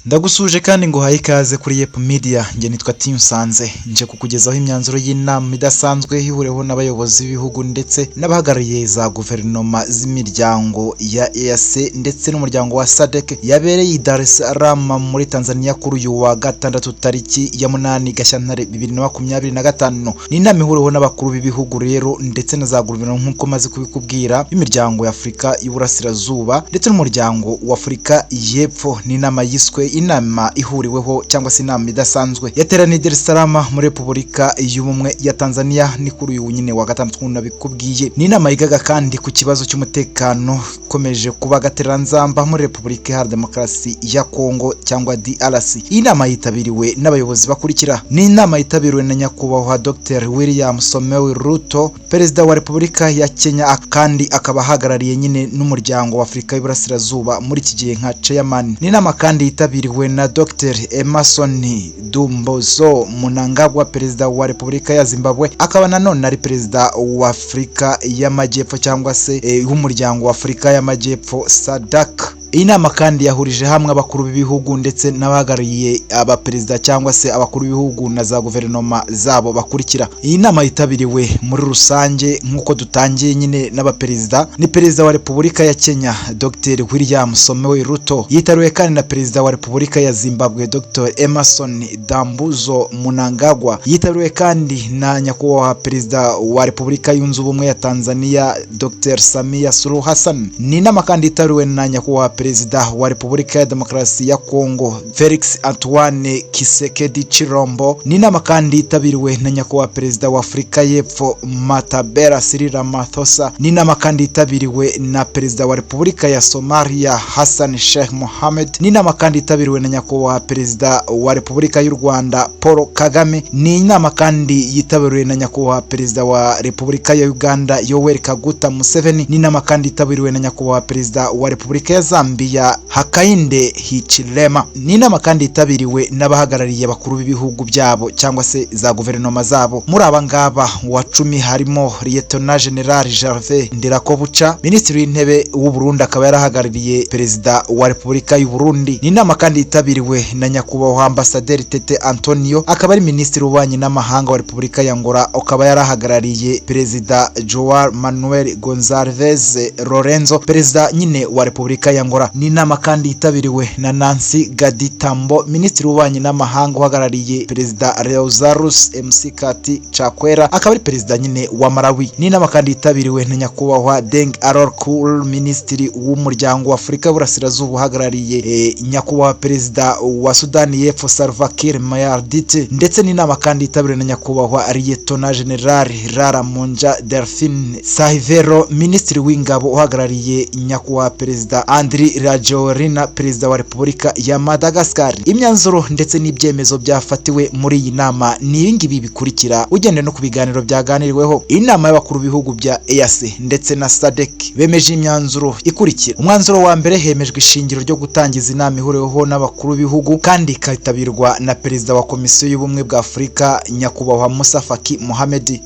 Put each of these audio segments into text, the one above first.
Ndagusuje kandi nguhaye ikaze kuri Yep Media. Njye nitwa Tim Sanze, nje kukugezaho imyanzuro y'inama idasanzwe ihuriweho n'abayobozi b'ibihugu ndetse n'abahagarariye za guverinoma z'imiryango ya EAC ndetse n'umuryango wa SADC, yabereye i Dar es Salaam muri Tanzania kuri uyu wa gatandatu, tariki ya 8 Gashyantare 2025. Ni inama ihuriweho n'abakuru b'ibihugu rero ndetse na za guverinoma, nk'uko maze kubikubwira, b'imiryango ya Afurika y'Uburasirazuba ndetse n'umuryango wa Afurika y'Epfo. Ni inama yiswe inama ihuriweho cyangwa se inama idasanzwe, yateraniye i Dar es Salaam muri Repubulika y'Ubumwe ya Tanzania. Ni kuri uyu nyine wa gatandatu nabikubwiye. Ni inama yigaga kandi ku kibazo cy'umutekano ikomeje kuba agatereranzamba muri Repubulika Iharanira Demokarasi ya Kongo cyangwa DRC. Iyi nama yitabiriwe n'abayobozi bakurikira: ni inama yitabiriwe na Nyakubahwa Dr William Samoei Ruto, Perezida wa Repubulika ya Kenya, kandi akaba ahagarariye nyine n'umuryango wa Afurika y'Iburasirazuba muri iki gihe nka chairman. Ni inama kandi yitabiriwe na Dr Emmerson Dambudzo Mnangagwa, Perezida wa Repubulika ya Zimbabwe, akaba nanone ari Perezida wa Afurika y'Amajyepfo cyangwa se w'umuryango wa Afurika y'Amajyepfo, SADC. Iyi nama kandi yahurije hamwe abakuru b'ibihugu ndetse n'abahagarariye abaperezida cyangwa se abakuru b'ibihugu na za guverinoma zabo bakurikira. Iyi nama yitabiriwe muri rusange, nk'uko dutangiye nyine n'abaperezida, ni Perezida wa Repubulika ya Kenya, Dr William Samoei Ruto. Yitabiriwe kandi na Perezida wa Repubulika ya Zimbabwe, Dr Emmerson Dambudzo Mnangagwa. Yitabiriwe kandi na Nyakubahwa Perezida wa Repubulika Yunze Ubumwe ya Tanzania, Dr Samia Suluhu Hassan. Ni inama kandi yitabiriwe na Nyakubahwa Perezida wa Repubulika ya Demokarasi ya Kongo, Felix Antoine Tshisekedi Tshilombo. Ni inama kandi yitabiriwe na Nyakubahwa Perezida wa Afurika y'Epfo, Matamela Cyril Ramaphosa. Ni inama kandi yitabiriwe na Perezida wa Repubulika ya Somalia, Hassan Sheikh Mohamed. Ni inama kandi yitabiriwe na Nyakubahwa Perezida wa Repubulika y'u Rwanda, Paul Kagame. Ni inama kandi yitabiriwe na Nyakubahwa Perezida wa Repubulika ya Uganda, Yoweri Kaguta Museveni. Ni inama kandi yitabiriwe na Nyakubahwa Perezida wa Repubulika ya Zambia, Hakainde Hichilema. Ni inama kandi yitabiriwe n'abahagarariye abakuru b'ibihugu byabo cyangwa se za guverinoma zabo. Muri aba ngaba wa 10 harimo Lieutenant General Gervais Ndirakobuca, Minisitiri w'Intebe w'u Burundi, akaba yarahagarariye Perezida wa Repubulika y'u Burundi. Ni inama kandi yitabiriwe na Nyakubahwa Ambasaderi Tete Antonio, akaba ari Minisitiri w'Ububanyi n'Amahanga wa Repubulika ya Angola, akaba yarahagarariye Perezida Joao Manuel Gonçalves Lorenzo, Perezida nyine wa Repubulika ya Angola. Ni inama kandi yitabiriwe na Nancy Gadi Tambo, Minisitiri w'Ububanyi n'Amahanga uhagarariye Perezida Lazarus McCarthy Chakwera, akaba ari Perezida nyine wa Malawi. Ni inama kandi yitabiriwe na Nyakubahwa Deng Alor Kuol, Minisitiri w'umuryango wa Afurika y'Uburasirazuba, uhagarariye Nyakubahwa Perezida wa Sudani y'Epfo, Salva Kiir Mayardit. Ndetse n'inama kandi yitabiriwe na Nyakubahwa Lieutenant General Rara Monja Delphine Sahivero, Minisitiri w'Ingabo, uhagarariye Nyakubahwa Perezida Andry Rajoelina, Perezida wa Repubulika ya Madagascar. Imyanzuro ndetse n'ibyemezo byafatiwe muri iyi nama ni ibingibi bikurikira, ugendeye no ku biganiro byaganiriweho. Inama y'abakuru b'ibihugu bya EAC ndetse na SADC bemeje imyanzuro ikurikira: Umwanzuro wa mbere, hemejwe ishingiro ryo gutangiza inama ihuriweho n'abakuru b'ibihugu kandi ikitabirwa na Perezida wa Komisiyo y'Ubumwe bwa Afurika, Nyakubahwa Musa Faki Mohamed.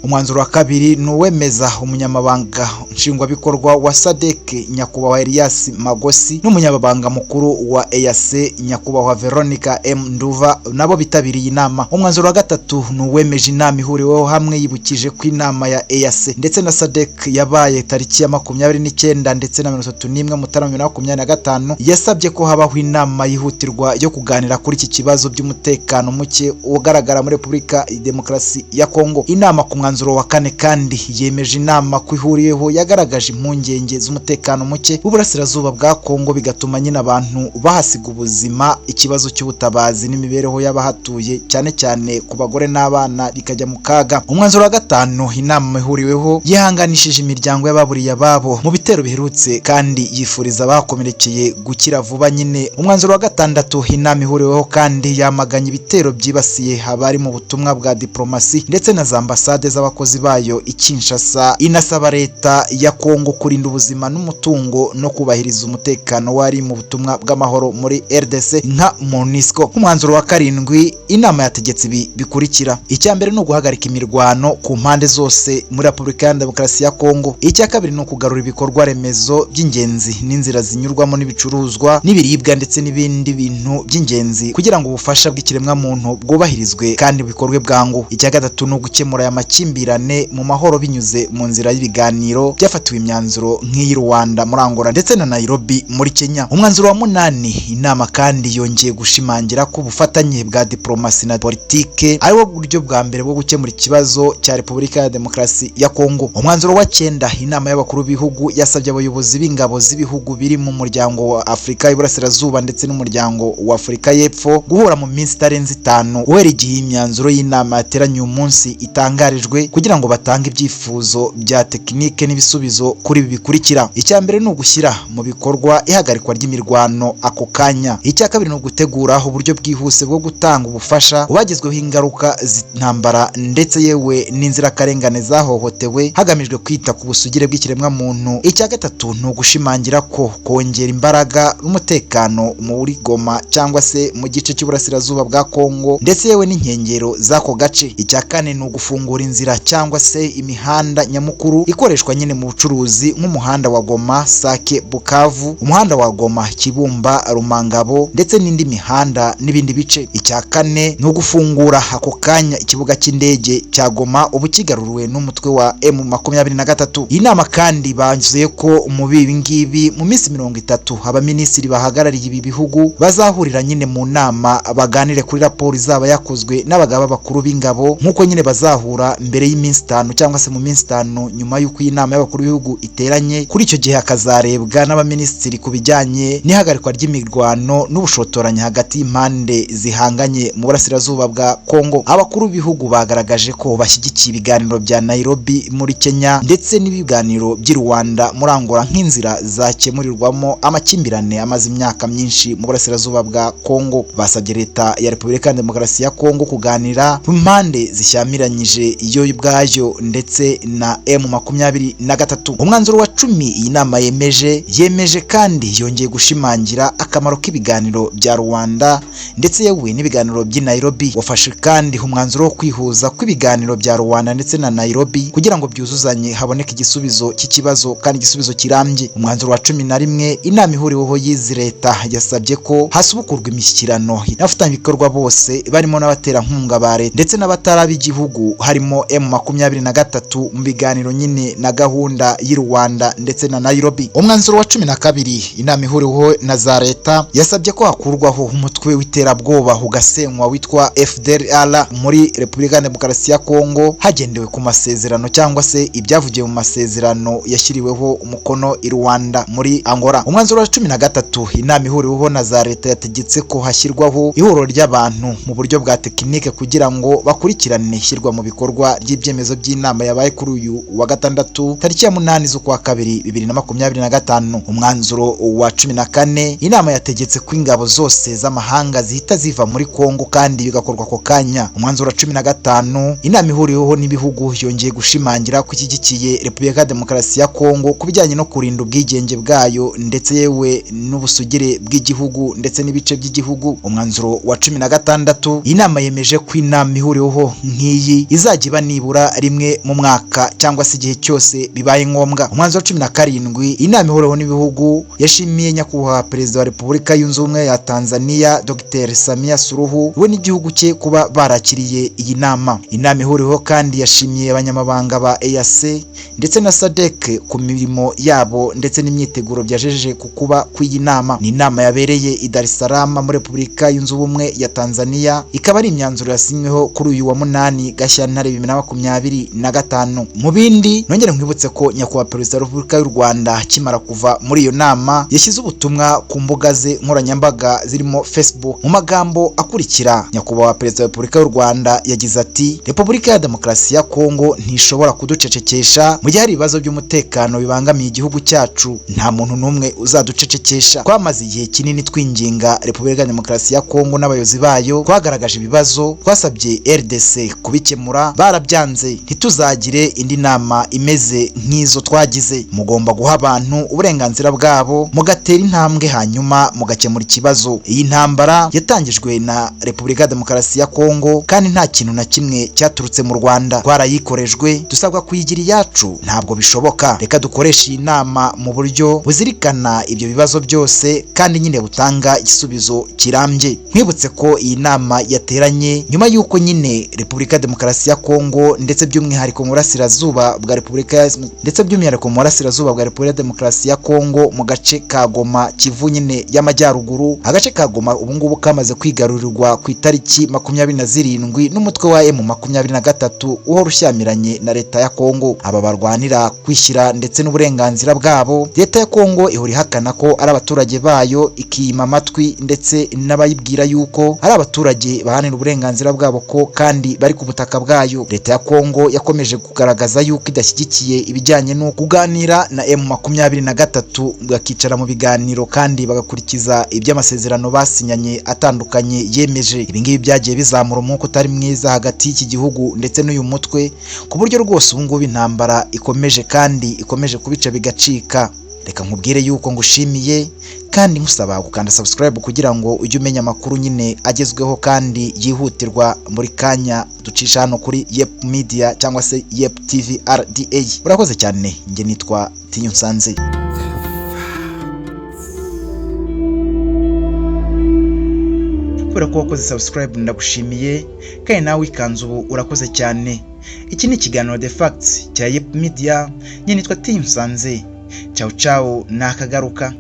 Umwanzuro wa kabiri ni uwemeza umunyamabanga nshingwabikorwa wa SADC, Nyakubahwa Elias Magosi, n'umunyamabanga mukuru wa EAC, Nyakubahwa Veronica M Nduva, nabo bitabiriye inama. Umwanzuro wa gatatu ni uwemeje inama ihuriweho hamwe yibukije ko inama ya EAC ndetse na SADC yabaye tariki ya 29 ndetse na 31 Mutarama 2025, yasabye ko habaho inama yihutirwa yo kuganira kuri iki kibazo by'umutekano muke ugaragara muri Repubulika Demokarasi ya Kongo. Inama ku mwanzuro wa kane kandi yemeje inama ko ihuriyeho yagaragaje impungenge z'umutekano muke w'uburasirazuba bwa Kongo, bigatuma nyine abantu bahasiga ubuzima, ikibazo cy'ubutabazi n'imibereho y'abahatuye, cyane cyane ku bagore n'abana, bikajya mu kaga. Umwanzuro wa gatanu, inama ihuriweho yihanganishije imiryango y'ababuriye ababo mu bitero biherutse kandi yifuriza abakomerekeye gukira vuba nyine. Umwanzuro wa gatandatu, inama ihuriweho kandi yamaganye ibitero byibasiye abari mu butumwa bwa diplomasi ndetse na za ambasade. ambasade z'abakozi bayo i Kinshasa, inasaba leta ya Kongo kurinda ubuzima n'umutungo no kubahiriza umutekano wari mu butumwa bw'amahoro muri RDC nka MONUSCO. Umwanzuro wa karindwi, inama yategetse ibi bikurikira: icya mbere ni uguhagarika imirwano ku mpande zose muri Repubulika ya Demokarasi ya Kongo. Icya kabiri ni ukugarura ibikorwa remezo by'ingenzi n'inzira zinyurwamo n'ibicuruzwa n'ibiribwa ndetse n'ibindi bintu by'ingenzi kugira ngo ubufasha bw'ikiremwamuntu bwubahirizwe kandi bikorwe bwangu. Icya gatatu ni ugukemura aya makimbirane mu mahoro binyuze mu nzira y'ibiganiro byafatiwe imyanzuro nk'iyi Rwanda muri Angola ndetse na Nairobi muri Kenya. Umwanzuro wa munani, inama kandi yongeye gushimangira ko ubufatanye bwa diplomasi na politike ari wo buryo bwa mbere bwo gukemura ikibazo cya Repubulika ya Demokarasi ya Kongo. Umwanzuro wa cyenda, inama y'abakuru b'ibihugu yasabye abayobozi b'ingabo z'ibihugu biri mu muryango wa Afurika y'Iburasirazuba ndetse n'umuryango wa Afurika y'Epfo guhura mu minsi itarenze 5 guhera igihe imyanzuro y'inama yateranye uyu munsi itangarijwe kugira ngo batange ibyifuzo bya tekinike n'ibisubizo kuri ibi bikurikira. Icya mbere ni ugushyira mu bikorwa ihagarikwa ry'imirwano ako kanya. Icya kabiri ni ugutegura uburyo bwihuse bwo gutanga ubufasha ubagezweho ingaruka z'intambara ndetse yewe n'inzirakarengane zahohotewe hagamijwe kwita ku busugire bw'ikiremwamuntu. Icya gatatu ni ugushimangira ko kongera imbaraga n'umutekano muri Goma cyangwa se mu gice cy'uburasirazuba bwa Kongo ndetse yewe n'inkengero z'ako gace. Icya kane ni ugufungura inzira cyangwa se imihanda nyamukuru ikoreshwa nyine mu bucuruzi nk'umuhanda wa Goma Sake Bukavu, umuhanda wa Goma Kibumba Rumangabo ndetse n'indi mihanda n'ibindi bice. Icya kane ni ugufungura ako kanya ikibuga cy'indege cya Goma ubu kigaruruwe n'umutwe wa M23. Iyi nama kandi banzuye ko mu ibi ngibi mu minsi 30 abaminisitiri bahagarariye ibi bihugu bazahurira nyine mu nama baganire kuri raporo izaba yakozwe n'abagaba bakuru b'ingabo, nk'uko nyine bazahura mbere y'iminsi 5 cyangwa se mu minsi 5 nyuma y'uko iyi nama y'abakuru b'ibihugu iteranye. Kuri icyo gihe hakazarebwa n'abaminisitiri ku bijyanye n'ihagarikwa ry'imirwano n'ubushotoranyi hagati y'impande zihanganye mu burasirazuba bwa Kongo. Abakuru b'ibihugu bagaragaje ko bashyigikiye ibiganiro bya Nairobi muri Kenya ndetse n'ibiganiro by'i Rwanda muri Angola nk'inzira zakemurirwamo amakimbirane amaze imyaka myinshi mu burasirazuba bwa Kongo. Basabye leta ya Repubulika ya Demokarasi ya Kongo kuganira ku mpande zishyamiranyije yo ubwayo ndetse na M23. Umwanzuro wa 10 iyi nama yemeje kandi yongeye gushimangira akamaro k'ibiganiro bya Rwanda ndetse yewe n'ibiganiro by'i Nairobi. Wafashe kandi umwanzuro wo kwihuza kw'ibiganiro bya Rwanda ndetse na Nairobi kugira ngo byuzuzanye haboneke igisubizo cy'ikibazo kandi igisubizo kirambye. Umwanzuro wa 11, inama ihuriweho y'izi leta yasabye ko hasubukurwa imishyikirano n'abafatanyabikorwa bose barimo n'abaterankunga ba leta ndetse n'abatari ab'igihugu harimo M23 mu biganiro nyine na gahunda y'i Rwanda ndetse na Nairobi. Umwanzuro wa 12, inama ihuriweho na za leta yasabye ko hakurwaho umutwe w'iterabwoba ugasenywa witwa FDLR muri Repubulika ya Demokarasi ya Kongo hagendewe ku masezerano cyangwa se ibyavugiwe mu masezerano yashyiriweho umukono i Rwanda muri Angola. Umwanzuro wa 13, inama ihuriweho na za leta yategetse ko hashyirwaho ihuriro ry'abantu mu buryo bwa tekinike kugira ngo bakurikirane ishyirwa mu bikorwa ry'ibyemezo by'inama yabaye kuri uyu wa gatandatu tariki ya 8 z'ukwa kabiri 2025. Umwanzuro wa 14, inama yategetse ko ingabo zose z'amahanga zihita ziva muri Kongo kandi bigakorwa ako kanya. Umwanzuro wa 15, inama ihuriweho n'ibihugu yongeye gushimangira ko ishyigikiye Repubulika ya Demokarasi ya Kongo ku bijyanye no kurinda ubwigenge bwayo ndetse yewe n'ubusugire bw'igihugu ndetse n'ibice by'igihugu. Umwanzuro wa 16, inama yemeje ko inama ihuriweho nk'iyi izajya iba nibura rimwe mu mwaka cyangwa se igihe cyose bibaye ngombwa. Umwanzuro wa 17, inama ihuriweho n'ibihugu yashimiye nyakubahwa Perezida wa Repubulika Yunze Ubumwe ya Tanzania Dr. Samia Suluhu we n'igihugu cye kuba barakiriye iyi nama. Inama ihuriweho kandi yashimiye abanyamabanga ba EAC ndetse na SADC ku mirimo yabo ndetse n'imyiteguro byajeje ku kuba kw'iyi nama. Ni inama yabereye i Dar es Salaam muri Repubulika Yunze Ubumwe ya Tanzania, ikaba ari imyanzuro yasinyweho kuri uyu wa 8 Gashyantare 2025. Mu bindi nongere nkwibutse ko nyakubahwa Perezida wa Repubulika y'u Rwanda akimara kuva muri iyo nama yashyize ubutumwa ku mbuga ze nkoranyambaga zirimo Facebook mu magambo akurikira: nyakubahwa Perezida wa Repubulika y'u Rwanda yagize ati: Repubulika ya Demokarasi ya Kongo ntishobora kuducecekesha mu gihe hari ibibazo by'umutekano bibangamiye igihugu cyacu. Nta muntu n'umwe uzaducecekesha. Twamaze igihe kinini twinginga Repubulika ya Demokarasi ya Kongo n'abayobozi bayo, twagaragaje ibibazo, twasabye RDC kubikemura, Barabyanze. Ntituzagire indi nama imeze nk'izo twagize. Mugomba guha abantu uburenganzira bwabo, mugatera intambwe, hanyuma mugakemura ikibazo. Iyi ntambara yatangijwe na Repubulika ya Demokarasi ya Kongo kandi nta kintu na kimwe cyaturutse mu Rwanda. Twarayikorejwe, dusabwa kuyigira iyacu. Ntabwo bishoboka. Reka dukoreshe iyi nama mu buryo buzirikana ibyo bibazo byose kandi nyine butanga igisubizo kirambye. Nkwibutse ko iyi nama yateranye nyuma y'uko nyine Repubulika ya Demokarasi ya Kongo, ndetse by'umwihariko mu burasirazuba bwa Repubulika, ndetse by'umwihariko mu burasirazuba bwa Repubulika ya Demokarasi ya Kongo, mu gace ka Goma, Kivu nyine y'Amajyaruguru, agace ka Goma ubu ngubu kamaze kwigarurirwa ku itariki 27 n'umutwe wa M23 uhora ushyamiranye na leta ya Kongo. Aba barwanira kwishyira ndetse n'uburenganzira bwabo. Leta ya Kongo ihora ihakana ko ari abaturage bayo, ikiyima amatwi ndetse n'abayibwira yuko ari abaturage baharanira uburenganzira bwabo, ko kandi bari ku butaka bwayo. Leta ya Kongo yakomeje kugaragaza yuko idashyigikiye ibijyanye no kuganira na M23, bakicara mu biganiro kandi bagakurikiza iby'amasezerano basinyanye atandukanye yemeje. Ibi ngibi byagiye bizamura umwuka utari mwiza hagati y'iki gihugu ndetse n'uyu mutwe, ku buryo rwose ubu ngubu intambara ikomeje kandi ikomeje kubica bigacika. Reka nkubwire yuko ngushimiye kandi nkusaba gukanda subscribe kugira ngo ujye umenya amakuru nyine agezweho kandi yihutirwa buri kanya ducisha hano kuri Yep Media cyangwa se Yep TV RDA. Urakoze cyane, njye nitwa Tinyu Nsanze. Kubera ko wakoze subscribe ndagushimiye, kandi nawe wikanze ubu urakoze cyane. Iki ni ikiganiro The Facts cya Yep Media, njye nitwa Tinyu Nsanze. Ciao ciao, nakagaruka.